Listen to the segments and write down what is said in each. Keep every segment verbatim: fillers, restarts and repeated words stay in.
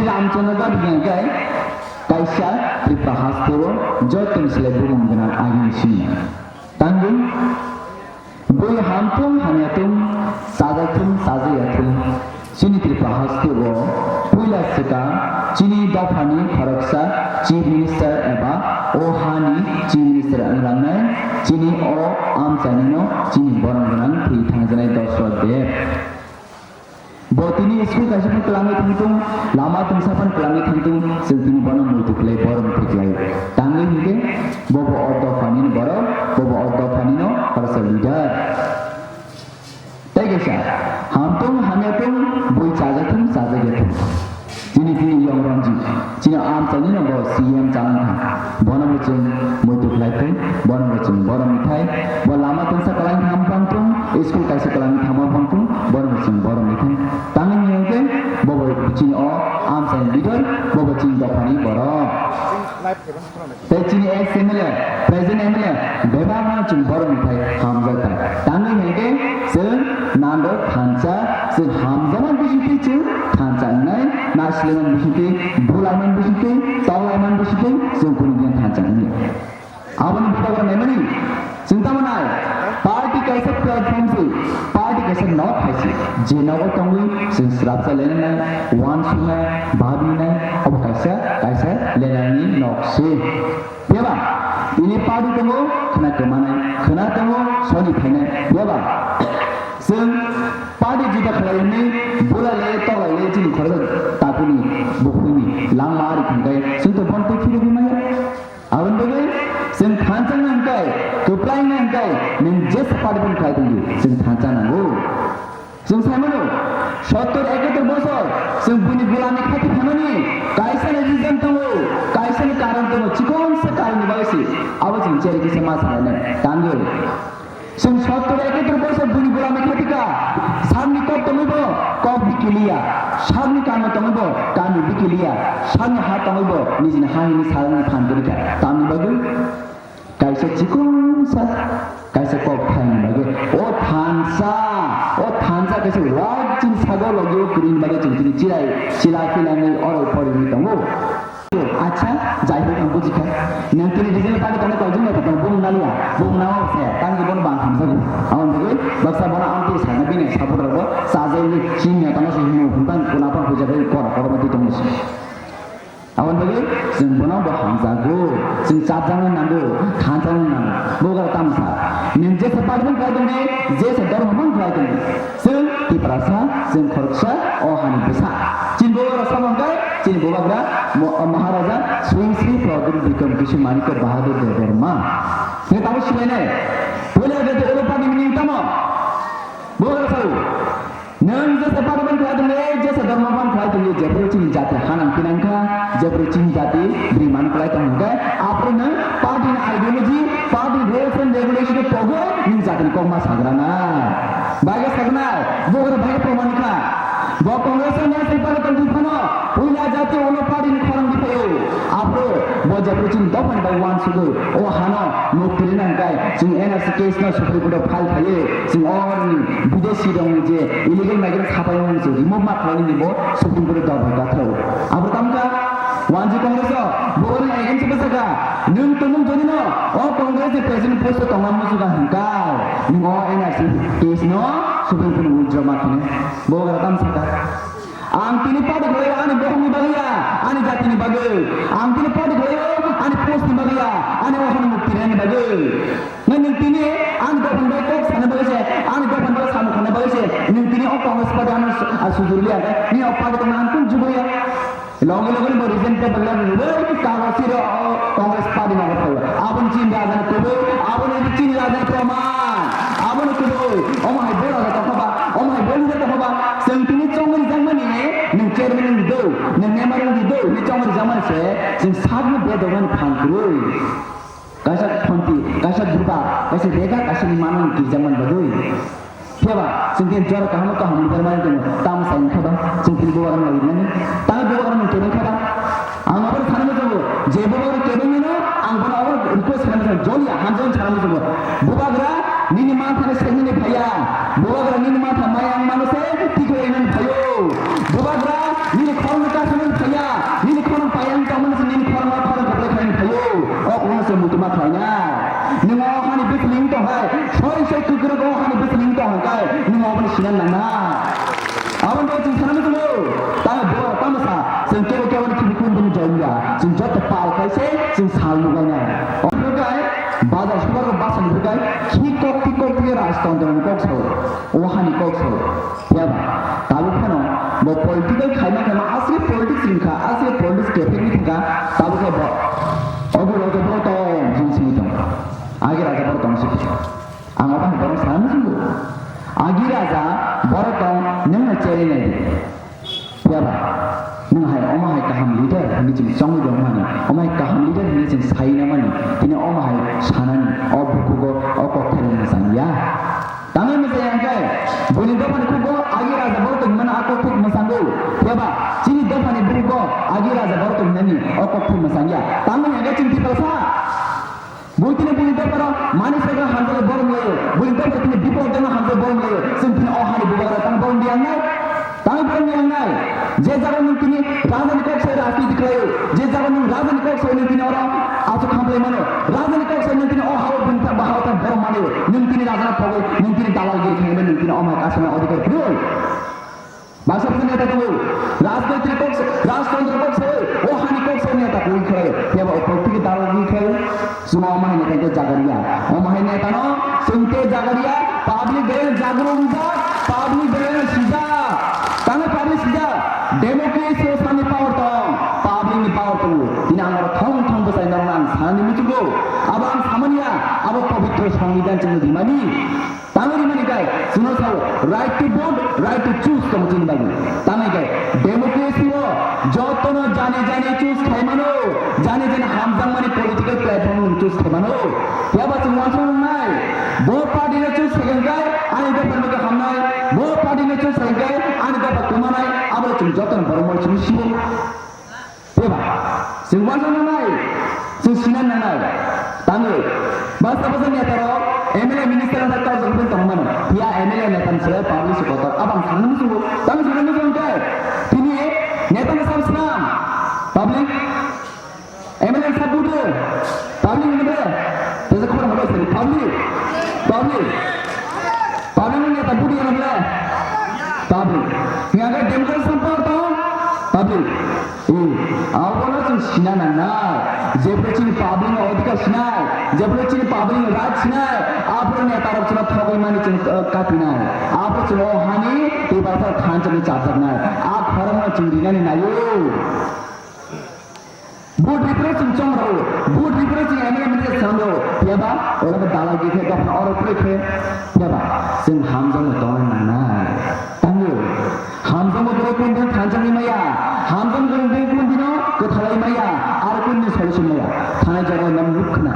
Amchana gabhi hingkhe kaisa Tripura hasteo joto ni slai bumung gwnang agini simi. Tangwi bui hamtung hamyatung, chajakthung chajakyathung, chini Tripura hasteo puila swkang chini dophani khoroksa Chief Minister eba o hani Chief Minister wnglangnai chini o amchainino chini borom gwnang thwi thangjanai Dosrot Deb. Bo tini school kaisa phano kwlangwi thangthung, lama tungsa phano kwlangwi thangthung, chwng tini bono muitu khlai, borom khlai. Tangwi hinkhe bo bo o dophanino borok, bo bo o dophanino khoroksa leader. Tei kaisa, hamtung hamyatung, bui chajathung chajakyathung. Chini tini Yong Ranjit. Chini amchainino bo C M chanang kha. Bono bo chwng muitu khlai thung, bono bo chwng borom ni thai. Bo lama tungsa kwlangwi thang phang thung, school kaisa kwlangwi thangma phang thung, bono bo chwng borom ni thai. Tamni hwnkhe bo bo chini o amchaini leader, bo bo chini dophani borok. Tei chini ex M L A, present M L A, bebak no chwng borom ni thai hamjak thai. Tamni hwnkhe chwng nando thansa, chwng hamjakma bisingtwi chwng thansa wngnai. Nasilaiman bisingtwi, bulaiman bisingtwi, toklaiman bisingtwi, chwng kunu diyan thansa wngya. Aboni bubagra naimani, chwng tamo nai, party kaisa platform se, party kaisa nok hai se, je nogo tongwi chwng swrapsa lenanai, uansuknai, babinai, obo kaisa, kaisa lenani nok se. Phiya ba, ini party tongo, khwna kwmanai, khwna tongo, soni phainai. Phiya ba, chwng party juda khlai hwnwi bulai le, toklai le, chini khoroksa takuni, bukhuni, langma ari thangkhai, chwng to bon twi phirogwi maya. Aboni bagwi chwng thansa nang khe, kwplai nang khe, nwng jesa party phano khlai tongdi, chwng thansa nango. Chwng sai mano, sottor ekatur bosor chwng buini gulami khati phaimani kaisa ni reason tongo, kaisa ni karon tongo, chikon sa karon ni bagwi se abo chwng cherwi kisa ma salainai, tangwi. Chwng sottor ekatur bosor buini gulami khati kha, sakni kok tongwi bo kok bikiliya, sakni kami tongwi bo kami bikiliya, sakni ha tongwi bo nijini ha hini salani phan kwrwi kha, tamni bagwi. Kaisa chikonsa, kaisa kok thaini bagwi. O thansa, o thansa kaisa wak chini sago logi o kwrwini bagwi chwng tini chilai, chila philangwi oro poriwi tongo. Acha, jai hok, ang bujikha. Nang tini regional party tongna koi jwnga tong, bung naliya, bung nawa se, tang jibon bang hamjago. Aboni bagwi baksa bono amtwi sana bini support rokbo, sajai ni chini tongna se himo, himpan kuna pa puja bai kora, kora mati tongna se. Aboni bagwi chwng bono bo hamjago, chwng chapjaknai nango, thanjaknai nango. Bo khe tamsa. Nwng jesa party phano khlai tongdi, jesa dhormo phano khlai tongdi. Chwng Tiprasa, chwng khoroksa, o hani bwsa. Chini bo oro samung khe, chini bubagra mo-, Maharaja Sri Sri Pradyut Bikram Kishore Manikya Bahadur Debbarma. Chwng tabuk silainai. Puila jati ulo party ni tamo. Bo oro sao. Nwng jesa party phano khlai tongdi, jesa dhormo phano khlai tongdi, jephru chini jati hanang pinang kha, jephru chini jati bwrwi mano khlai tong hwnkhe, aphuru nwng party ni ideology, party rules and regulation ni pogwi nwng jati ni kokma sagra na. Bagwi sagra na, bo oro bagwi proman kha. Bo Congress ni national party tongwi phano, puila jati ulo party ni khorang di phaio. Aphuru bo jephru chini dopha ni bagwi uansugwi, o hano mukti rina hwnkhe, chwng N R C case no Supreme Court o file khlaiwi, chwng o bidesi rokni je illegal migrant sapai mani se remove ma khlainani bo Supreme Court o dorbar gathao. Abo tamkha wanji Congress o bo oro against bwsakha. Nwng tongmung jodi no o Congress ni president post o tongma muchukha hwnkha. Nwng o N R C case no Supreme Court o withdraw ma khainai. Bo oro tamsakha. Ang tini party khlaio ani bokhokni bagwi ya, ani jatini bagwi. Ang tini party khlaio ani post ni bagwi ya, ani ohani mukti rani bagwi. Nang nwng tini ani dophani bai kok sana bagwi se, ani dophani bai samung khana bagwi se, nwng tini o Congress party ano su-, a sujurli aka, ni o party tongna ang kun jugo ya. Logi logi bo resign paper lagi rwbai, kago siro o Congress party nogo phaio. Aboni chini rajani kubui, aboni chini rajani proman, aboni kubui, omo hai bora da tokhoba, omo hai boli da tokhoba, chwng tini chongri jakmani, nwng chairman ni do, nwng member ni do, ni chongri jakmani se, chwng sakno bedogani phang kwrwi. Kaisa khonti, kaisa buba, kaisa rega, kaisa ni manang kirjakmani bagwi. Phiyaba, chwng khe jora kaham kaham ni bermani tongo, tamo sai wngkha ba, chwng khe bubagra no rinani, tamo bubagra no kebeng kha ba. Ang abo sana muchungo, je bubagra kebeng mano, ang bono abo request sana muchungo, joli hamjani sana muchungo. Bubagra, nini manthani sengmani phaiya, bubagra nini mantha maya wng mano se, tikhlai nani phaio. Bubagra, nini khorokno kaisa nani phaiya, Kwrwng o hani bwswk wng tong hwn khe nwng obono sina nang na. Aboni bagwi chwng sana muchungo. Tamo bo tamo sa, chwng kebo kebo ni khibi khum bini jai ya. Chwng joto pal khai se chwng sal nugai nai. Omo khe bazar subar rok basa ni bugai khi kok khi kok khi rajtantro ni kok sao. O hani kok sao. Phiya ba tabuk phano bo political khaima khaima asli politics wngkha, asli politics kefek ni thangkha, tabuk khe bo obo raja borok tong sing sing tong. Agi raja borok tong sing. Ang obo hai borok sana muchungo. Agi raja borok tong nwng no cherwi nai di. Phiya ba nwng hai omo hai kaham leader hinwi chwng chongwi rwmani. Omo hai kaham leader hinwi chwng sai na mani. Tini omo hai sanani o bukugo o kokthai rok mwchang ya. Tangwi mwchang ya khe buini dophani khugo agi raja borok tong mano a kokthai mwchango. Phiya ba chini dophani bukugo agi raja borok tong mani o kokthai mwchang ya. Tangwi ya khe chwng Tiprasa. Buitini buini dophano mani saka hamjak borom layo. Buini dophano tini bipok jana hamjak borom layo. Chwng tini o hani bubagra tang borom di angnai. Tang borom di angnai. Je jaga nwng tini rajani kok sai rajniti khlayo. Je jaga nwng rajani kok sai nwng tini oro aswk khamplai mano. Rajani kok sai nwng tini o hao buini tang bahao tang borom mano. Nwng tini rajana thogwi nwng tini dalal giri khlaimani nwng tini o mai kasana odhikar kwrwi. Baksa baksa neta tongo. Rajnoitik kok se, rajtantro kok se, o hani kok se neta koi khe. Phiya ba o politiki dalal ni khe. Chwng omo hai neta khe jagaria. Omo hai neta no chwng te jagaria. Public dere jagro wngjak, public dere sijak. Tamo public sijak. Democracy o sani power tong, public ni power tongo. Tini ang oro thong thong bwsai norok ang sanani muchungo. Abo ang samania, abo pobitro songbidan chwngno rimani. Tangwi rimani khe chwngno sao right to vote, right to choose tong chini bagwi. Tangwi khe democracy o jotono jani jani choose khaimano, jani jani hamjakmani political platform no choose khaimano. Phiya ba chwng uansuk nangnai, bo party no choose khaikha khe ani dopha no khe hamnai, bo party no choose khaikha khe ani dopha kwmanai, abo chwng jotono borok moi chini sibo. Phiya ba chwng uansuk nangnai, chwng sina nangnai. Tangwi basa basa neta rok M L A minister wngkha tok jok tong mano. Phiya M L A neta ni salo public supporter abang thangna muchungo. Tangwi thangna muchungo khe tini neta ni sam swnam public M L A sab budu public ni be tesa khor habo sari public public public ni neta budu yang be public. Ngiya ga democracy sam power tong public. Eh, abono chwng sina nangnai. Jephru chini public ni odhikar sinai, jephru chini public ni right sinai, aphuru neta rok chwngno thogwi mani chwng, eh, katinai. Aphuru chwng o hani tei basa thansa ni chapjaknai. A khorang no chwng rinani naio. Vote ripro chwng chong rao, vote ripro chwng M L A minister sam rao. Phiya ba oro dalai khe dophano oro kre khe. Phiya ba chwng hamjakno tongna nangnai. Tangwi. Hamjakma borok kundin thanjaknai maya, hamjakma borok kundino kwthalai maya, aro kundin solution maya. Thanai jora nam nuk khna.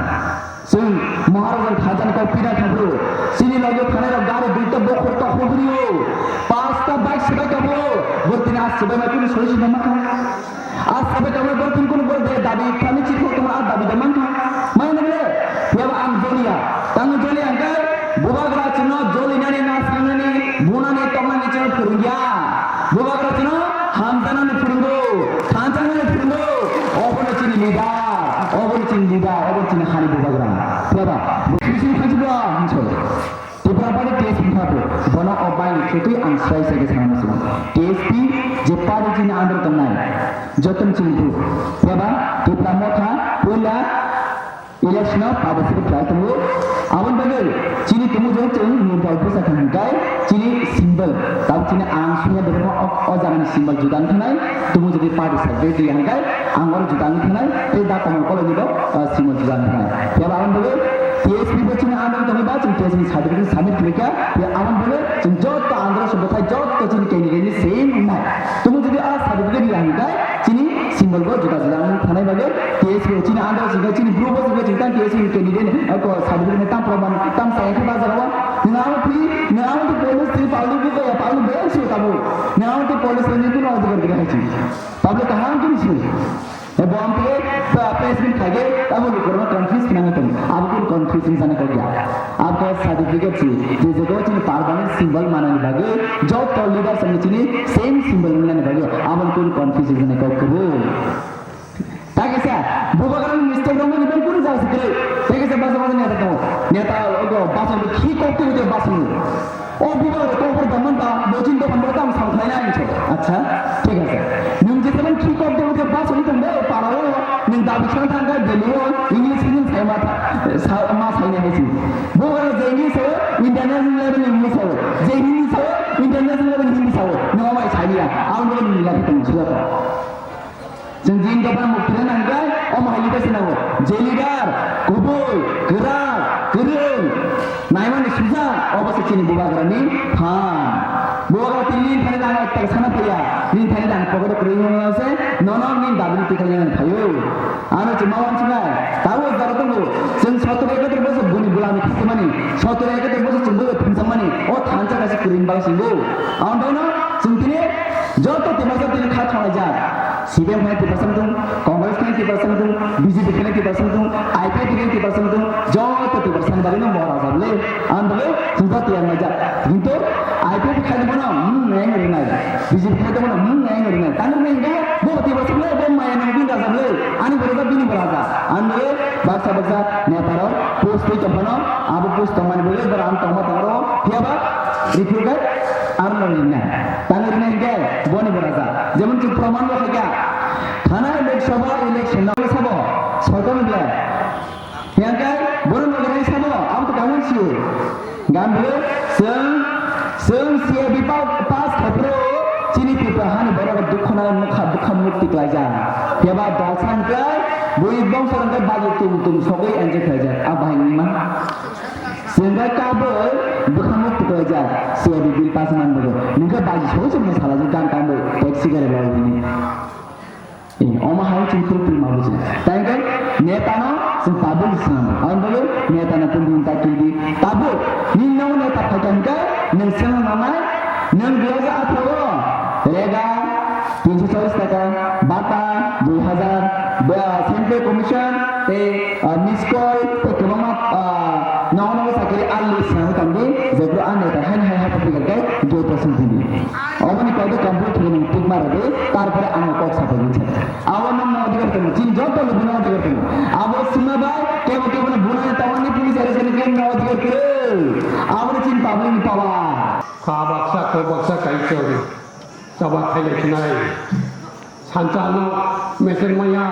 Chwng Maharaj thanjakni kok pina thangphuru. Chini logi thanai rok gari duita bokhor tokhor brio. Pasta bike sebai kabo. Bortini as sebai ma kundin solution ma kha. As sabai tongmani borok tini kunu borok de dabi kami chiri kok tongmani ah dabi da mankha. Maya nang le? Phiya ba ang joliya. Tang joliya hwnkhe bubagra chwngno jolinani, nasanani, bunani, toknani chwngno phwrwngya. Bubagra chwngno hamjaknani phwrwngo, thanjaknani phwrwngo. Obono chini leader, obono chini leader, obono chini hani bubagra. Phiya ba bo sui sui khansi ba hinso. Tipra Party T S P wngkha bo, bono o bai ni khwtwi ang srai srai khe sana muchungo. T S P je party chini under tongnai, joto ni chini bru. Phiya ba Tipra Motha puila election o publicity khlai tongo. Aboni bagwi chini tumung jora chwng ni dol bwsa kha hwnkhe chini symbol. Tabuk chini ang sumya berma o, o jaga ni symbol juda wngkha nai. Tumung jora party side bai twi hwnkhe ang oro juda wngkha nai. Tei da Kamal Koloi ni bo, ah, symbol juda wngkha nai. Phiya ba aboni bagwi T S P bo chini under tongwi ba chwng T S P ni certificate submit khlai kha. Phiya aboni bagwi chwng joto under se bwthai joto chini candidate ni same wngnai. Tumung jora a certificate ya hwnkhe chini symbol bo juda juda wng thanai bagwi T S P chini under singkhe chini group o singkhe chini tang T S P candidate, eh, ko certificate ni tang proman tang sa wngkhe ba jaga o. Nwng amo thwi, nwng amo thwi police thwi palu bu kaya palu beng su tabu. Nwng amo thwi police ni kuno adhikar giri hai chi. Public kaham kini si. E bo amtwi, ba, press meet khaige, abo lukurokno confuse khnangwi tongo. Abo kunu confuse wngjaknai kok ya. Abo khe certificate si, je jaga o chini permanent symbol manani bagwi, joto leaders ni chini same symbol wngnani bagwi, abo kunu confuse wngjaknai kok kwrwi. Tei kaisa, bubagrani mistake rokmani bagwi kunu jaga se kwrwi. Tei kaisa basa basa neta tongo. Neta, ogo, basa khi kok twi Bus ni. O bubagra kokborok tongmani ba, bo chini dophani bagwi tamo samung khlainai hinwi sa. Acha, thik ase. Nwng jeseban khi kok de, o khe bus ni tong de, o para o, nwng dabi khna thang kha, Delhi o, English, Hindi sai ma tha-, sa-, ma sai nai hai si. Bubagra je English sao, international level English sao. Je Hindi sao, international level Hindi sao. Nwng o bai sai ya. Aboni bagwi nwng ya khe tong sila kha. Chwng jin dophani mukti rwna hwnkhe omo hai leader se nango. Je leader kubui, kwrak, kwrwng, naimani sujak, obo se chini bubagrani phan. Bubagra tini nini thani rang ekta sana phaiya, nini thani rang pocket o kwrwi wngmano se, nono nini dabini tikhlai nani phaio. Ano chwng ma wansuknai, tabuk jora tongo, chwng sotor ekatur bosor buni bulami khatimani, sotor ekatur bosor chwng bwsai thumjakmani, o thansa kaisa kwrwini bagwi chwngbo. Aboni bagwino chwng tini joto Tiprasa tini kha thanglaijak. C P M khainai Tiprasa wngthung, Congress khainai Tiprasa wngthung, B J P khainai Tiprasa wngthung, I P F T khainai Tiprasa wngthung, joto Tiprasani bagwino bo rajab le. Ang bagwi chwng joto yang laijak. Kintu I P F T khainai bono, hmm, neng rinai. B J P khainai bono, hmm, neng rinai. Tamo hwnwi hwnkhe bo Tiprasa le, bo maya nang bini rajab le. Ani bo rajab, bini bo rajab. Ang bagwi baksa baksa neta rok post twi tongphano, abo post tongmani bagwi bo ram tongma tongro. Phiyaba rifrwkhe aro no rinai. Tamo rinai hwnkhe boni bo rajab. Jemon chwng proman bo khaikha. Thanai Lok Sabha election no sabo, soito ni belai. Yang kai, bono no gwnang sabo, abo to kamu sio. Gamblo, seng, seng C A B pa-, pass khapro, chini Tripura hani borok dukho na mukha, bukha mukti klaijak. Yaba dal sangkai, bui bongso rangkai bagi tum tum sogwi enjoy khlaijak. Abo hai wngma. Sengkai kaboi, bukha mukti klaijak. C A B bill pass man bodo. Ningka bagi sogwi sogwi salajak gan tamboi, taxi gari loi bini. Eh, omo hai chwng twi twi ma bujinai. Tei hwnkhe neta no chwng public swnam. Aboni bagwi neta no twi twi ta twi di. Tabuk nini nogo neta phaikha hwnkhe nwng swngna nangnai, nwng dui hajar atharo o rega tinso challis taka, bata dui hajar, ba, central commission tei, ah, miss call tei kwbangma, ah, nogo nogo chakri alni swnamwi tongdi, jephru a neta haino hai hai phaikha hwnkhe dui percent twi di. Oboni kaisa complete khe nwng tikma rwdi, tarpore ano kok sapai nini saka. Abo nwng no adhikar tongo, chini joto ni buna adhikar tongo. Abo sima bai kebo kebo no bunani tongmani police arrest ni khe no adhikar kwrwi. Abo ni chini public ni power. Kha baksa, kok baksa, kai chori. Chaba khailai khnai. Sancha no meter maya.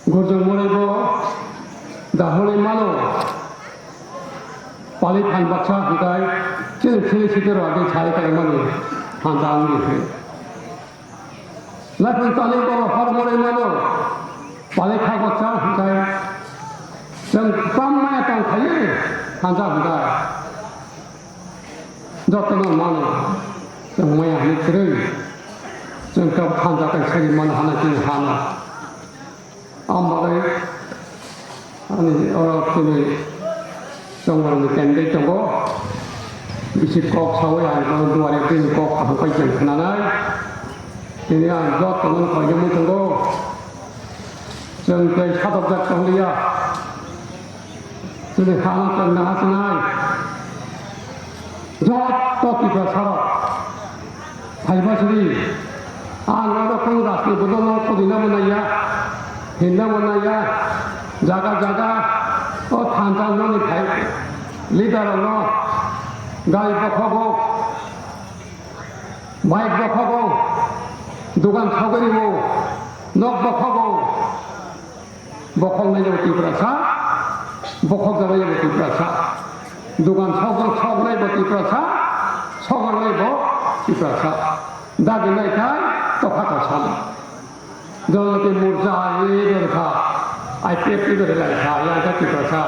Gurjong mori bo dahorwi mano. Pali phan baksa hwnkhe chini chini sitiro age sai kalaimani hanja wngdi hwnwi. Laifang tali bo hor mori mano. Pali kha baksa hwnkhe chwng kwbang maya tong khaio hanja hwnkhe. Jotono mano, chwng maya hinwi kwrwi, chwng kok thansa kaisa sagwi mano hwnwi chini hano. Ang bagwi ani oro chini chongmarni candidate tongo, bisi kok saui ang duari bini kok kaham pai chwng khnanai. Tini ang jotono koinwi tongo, chwng tei sadokjak tongliya. Chini hano chwng naha chinai. Joto Tiprasa rok. Phaiba siri. Ang oro Congress ni bono no khudina mwnaiya. Hinna mwnaiya. Jaga jaga. O thansa noni phai. Leader rok no. Gari bokhogo. Bike bokhogo. Dugan khogwi rwo. Nok bokhogo. Bokhok nai bo Tiprasa, bokhok jaba bo Tiprasa. Dugan sok, sok nai bo Tiprasa, sok nai bo Tiprasa. Dagi nai khai tokha to sam. Jon lati murja ai dor kha, I P F T dor lai kha, ya kha Tiprasa.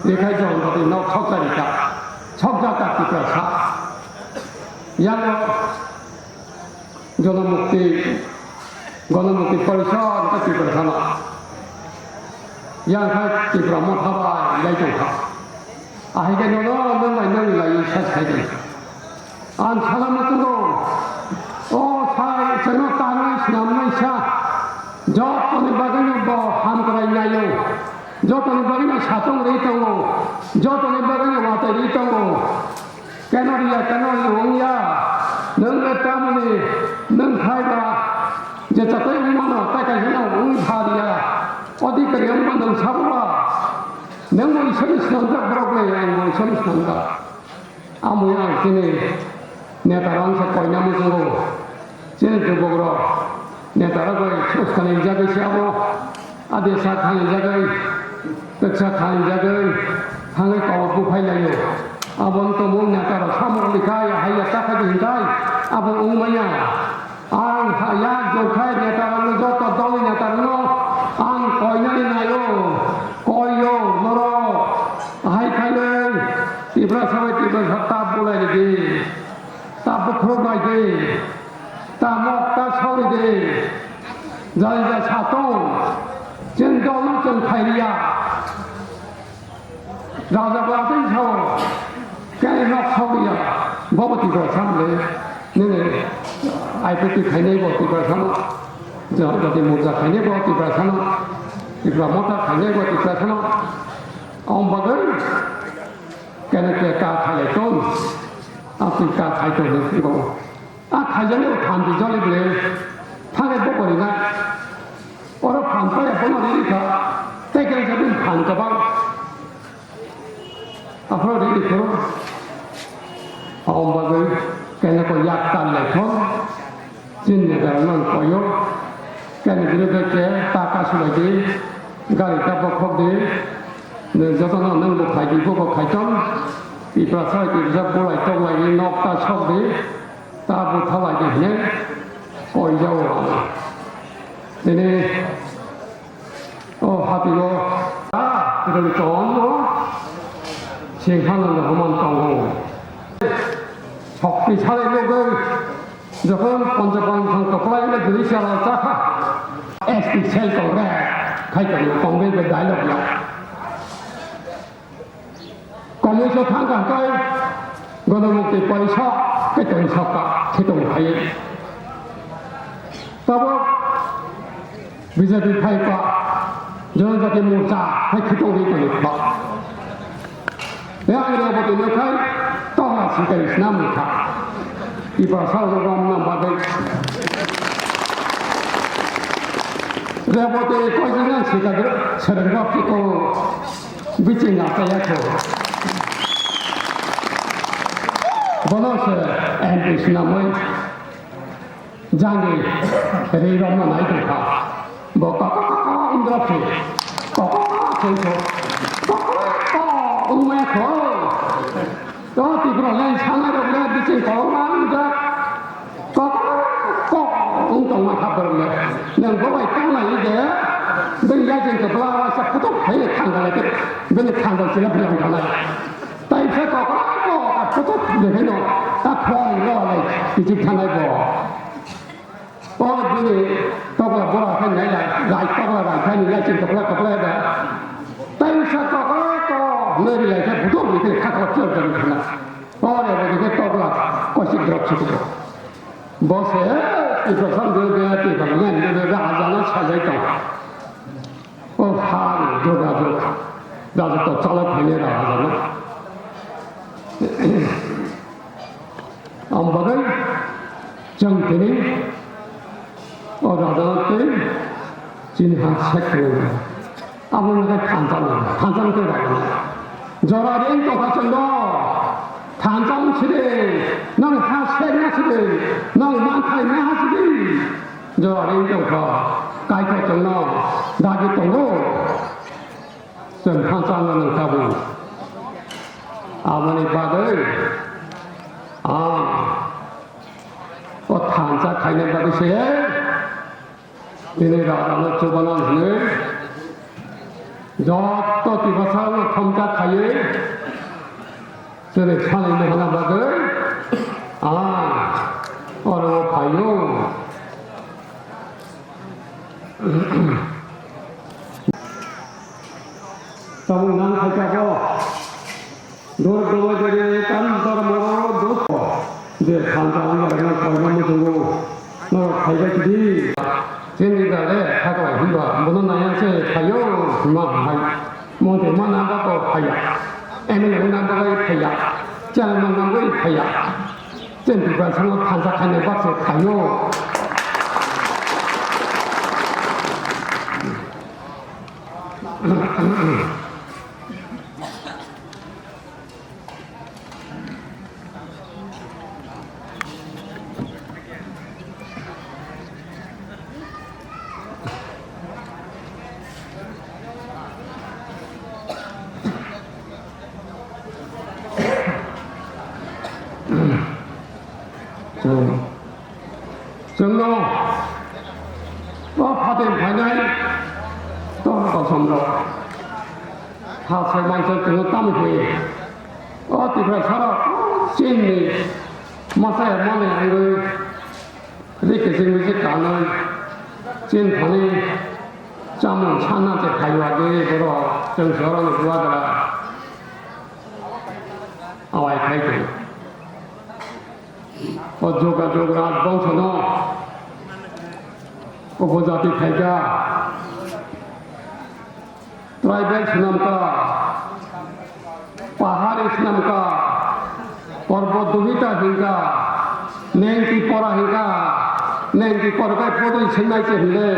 Ye khai jon lati nok sok jari kha, sok ja kha Tiprasa. Yang Jonamukti, Ganamukti Parishad wngkha Tiprasano. Yang kha Tipra Motha bai lai tongkha. Ahai khe nono nang bai nang lai sai sai tongkha. Ang sana muchungo, o sai chwngno tangnai swnamnai sa, jotoni bagwino bo hamkrai naio, jotoni bagwino satong rwi tongo, jotoni bagwino watwi rwi tongo. Keno riya, keno riya, wng ya. Nwng le tamoni, nwng khai ba, je chatai wng mano, tai kaisa no wng pha riya. Odhikari wng mano, nwng sabo ba. Nwng bo Isor ni swnamjak borok le, ang bo Isor ni swnamjak. Amo yang chini neta rok se koina muchungo. Chini jubok rok neta rok bai uskani jagwi se abo. Ade sa thani jagwi, teksa thani jagwi, thangwi kabo buphai laio. Abo wng tongmung neta rok samung likha ya hai ya ta khai hintai, abo wng manya. Ang ha yak jokha neta rok no joto dol ni neta rok no ang koinani naio, koio norok. Hai khainwi Tiprasa bai Tiprasa ta bulai di, ta bukhuk bai di, ta mok ta sori di, jai jai satong, chwng dol no chwng khairiya. Raja bo atwi sao, kene nok sogwi ya, bo bo Tiprasa le, nini I P T khainai bo Tiprasa no, jati morcha khainai bo Tiprasa no, Tipra Motha khainai bo Tiprasa no, ong bagwi kene ke ka khailai ton, atwi ka khai ton ni bo. A khaijani o thanti joli bwle, thangwi bo korinai. Oro phan paya bono riri kha, tei kene sabin phan kwbang. Aphro riri kho. Abo bagwi kene ko yak tan lai kho. Chin ne gar man koyo. Kene bini bai ke ta kasu lai di. Gari ta bokhok di. Ne joto no nang bo khai di, bo bo khai tong. Tiprasa, Tiprasa bolai tok lai di, nok ta sok di. Ta bwtha lai di hwnwi koijao. Tini o hati o ta kwrwng tong o singha no homan tongo. Shokti salai nugwi jokhon Panchapang thang kwplai le guri chala chakha. S T cell tong re khai tong tong be dialogue ya. Komui so thang kha kai, Ganamukti Porishad khe tong sakha, khe tong phai. Tabok B J P phai pa, Janajati Morcha hai khe tong ri tong kha. Ya ang Reboti no khai, tong na sikai snam kha. Iba sal rom na bagwi. Reboti koi jina sika sereng rok ko. Biching achaya kho. Bono se M P swnamwi jani ri romna nai tongkha. Bo kok kok kok wngdrop se. Kok kok kok kok wngmaya kho. To Tripura line sana rok le biching kok wngma wngjak. Kok, kok, wng tongma kha borok le. Nwng bo bai tang nai de, bini yajeng kwbla waisa kutuk hai thang kha lai khe, bini thang kha sila bilang kha lai. Tai se kok, kok, kok, kutuk de hai no, ta khong lo lai, kichik thang lai bo. O bini tokla bora khai nai lai, lai tokla bai khai ni yajeng kwbla kwbla da. Tai se kok, kok, nai ri lai khe butuk ni khe kha kha chor kha na. O re bo khe tokla, kosik drop chukbo. Bo se, Tiprasa dui be, Tiprasa ngan dui be, raja no sajai tong. O ha ni, do raja, raja to chala phai ni raja no. Ang bagwi, chang tini, o raja no tei, chini ha sek ni. Abo wngkha thansa no, thansa no tei rwgwi. Jora ring tongkha chwngno, thansa wng sidi, nwng ha sek na sidi, nwng manthai na ha sidi. Jora ring tongkha, Kaitor chwngno dagi tongo. Chwng thansa no nwng tabuk. Aboni bagwi ang o thansa khaina bagwi se. Tini rajano chubana hwnwi joto Tiprasano thomsa khaiwi chwrwi salaina hwnna bagwi ang oro phaio. Tabuk nang khaikha bo. Dor dor jere tan dor moro dos. Je khan ta ang bar na koi na mutungo. No khaiba kidi. Sini da le kha ko hin ba. Bono na yang se khayo ma hai. Mo de ma na ba ko khaya. M L A na ba ko khaya. Chairman na ba ko khaya. Chen ti ba sang thansa khaina ba se khayo. Chwng, chwngno o phatin phainai tong kosom rok ha sai mansa chwngno tamo khe o Tiprasa rok chini masa ya mani angwi ri kiching kiching kanwi chin thani chamung sana che khaiwa de borok chwng soroni bubagra awai khai tong. O jogajog rajbongsono upojati khaikha, tribal swnamkha, pahari swnamkha, porbo duhita hinkha, nengti pora hinkha, nengti pora khe podri swngnai se hinle.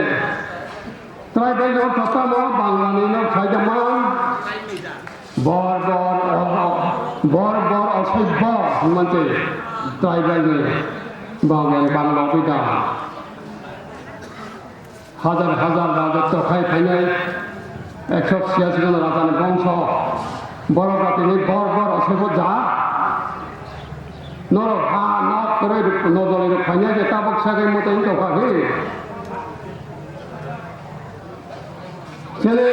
Tribal no thotamo Bangla ni no khaida man. Bor bor o-, bor bor osoibbo hwnmante tribal ni Bangla ni Bangla bida. Hajar hajar rajotto khai phainai ekso chiyasi jon raja ni bongso. Borok rati ni bor bor osoibbo ja. Norok ha nok kwrwi rok nojoli rok phainai je tabuk sagai moto wng tongkha khe. Chele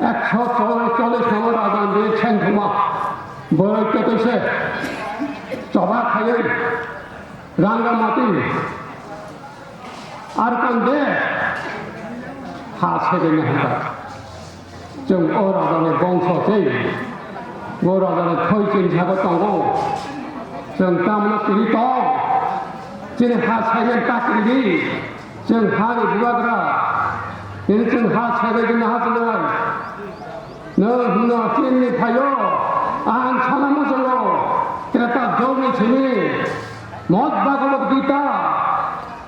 ekso chollish, chollish nono raja ni sengthoma borok totoi se choba khaiwi ranga mati Arkan de ha segini hwnba. Chwng o rajani bongso se, o rajani thoi chini sago tongo. Chwng tamno kiri tong, chini ha saiman ta kiri di. Chwng ha ni bubagra, chini chwng ha saibai gini ha chinai. Nwng hwno chini phaio, ang sana muchungo, Treta jogni simi, Mohad Bhagavad Gita,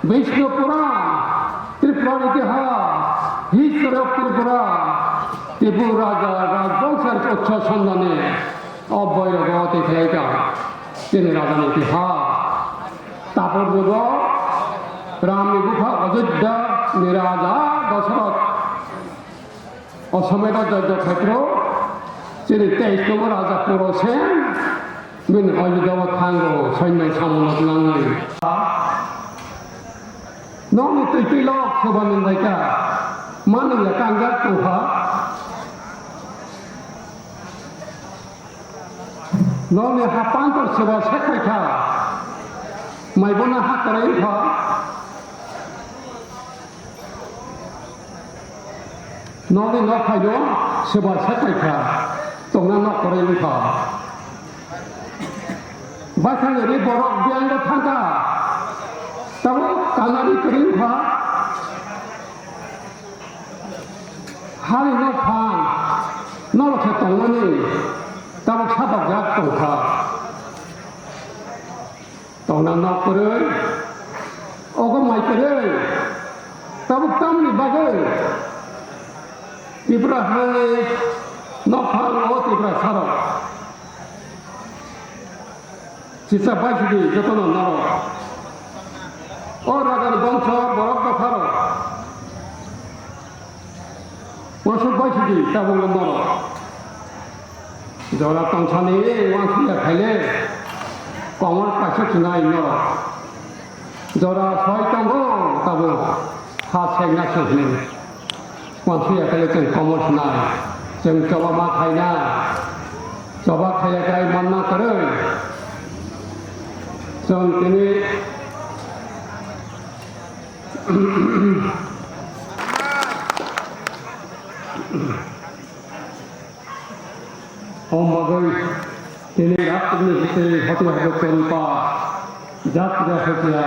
Vishnu Puran, Tripura Itihas, History of Tripura, Tripura Raja Rajbongso Utsho Sandani, o boirogo twi khlai kha, chini rajani itihas. Tapor jugo, Ramni bupha Ajodhya ni Raja Dasarath. O somoi no Jojo Khetro, chini teis number raja Puro Sen, bini Ajodhya o thango, soino samung nangwi. Nokni twi twi lok soba nung bai kha, manung ya kangjak tongkha. Nokni ha pantor soba sek bai kha, mai bono ha kwrwi wngkha. Nokni nok phaino soba sek bai kha, tongna nok kwrwi wngkha. Baithang ri borok biyang thangkha, tabuk kanari kwrwi wngkha. Hani nok phang, norok se tongmani, tabuk sadokjak tongkha. Tongna nok kwrwi, ogo mai kwrwi, tabuk tamni bagwi Tripura hani nok phang o Tripura sarok. Sisa baisidi jotono norok. O rajar bongso borok dopharok. Uansuk baisidi tabukno norok. Jora tongsani uansukya khaile komor kaisa chinai norok. Jora soi tongo tabuk ha sengna se hwnwi. Uansukya khe chwng komo swnai, chwng choba ma khaina, choba khaiya khe manna kwrwi. Chwng tini Om bagwi tini rakni history hote hote chonpa jat jat hote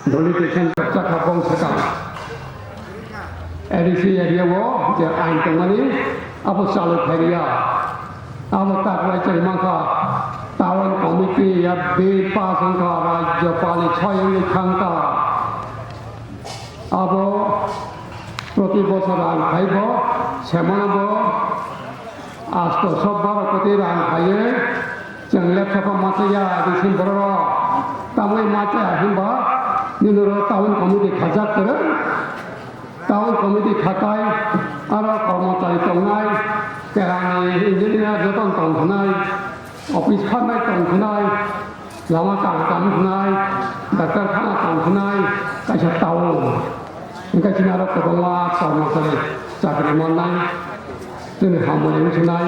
doli desan chakha bong sakang. A D C area o je ain tongmani abo chalu khaiya. Abo taklai chwng mankha town committee ya bill pass wngkha rajyapal ni soyong ni thangkha. Abo proti bosor rang phaibo, semano bo asto so baro koti rang phaiwi, chwng lepsokha machaya, bising bororok tamwi machaya hinba, nini oro town committee khajak kwrwi, town committee khatai, aro kormochari tongnai, kerani engineer jotono tongkhanai. Office pharnai tong khnai, lama kaham tong khnai, doctor khana tong khnai, kaisa town. Wngkha chini aro kwbangma kormosari chakri mannai, chini hambai wngsunai.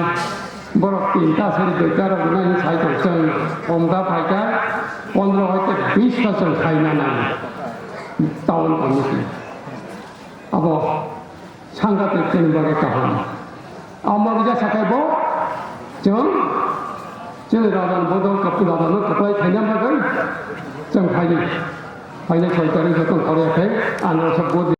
Borok tinta sari duita rok nai sai tong chwng omda phaikha, pondro hoite bis ta chwng sai nanai town tongmani. Abo Sangha tei chini bagwi kaham. Amo rwja sakai bo chwng chini raja ni bodol kap-, raja no kwplai khaina bagwi chwng phaidi. Phaidi soi tarik joto khorya khe ano sa bodi.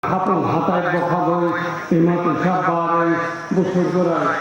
Hapung hatai bokhagwi twima twisa barwi busuk bwrai.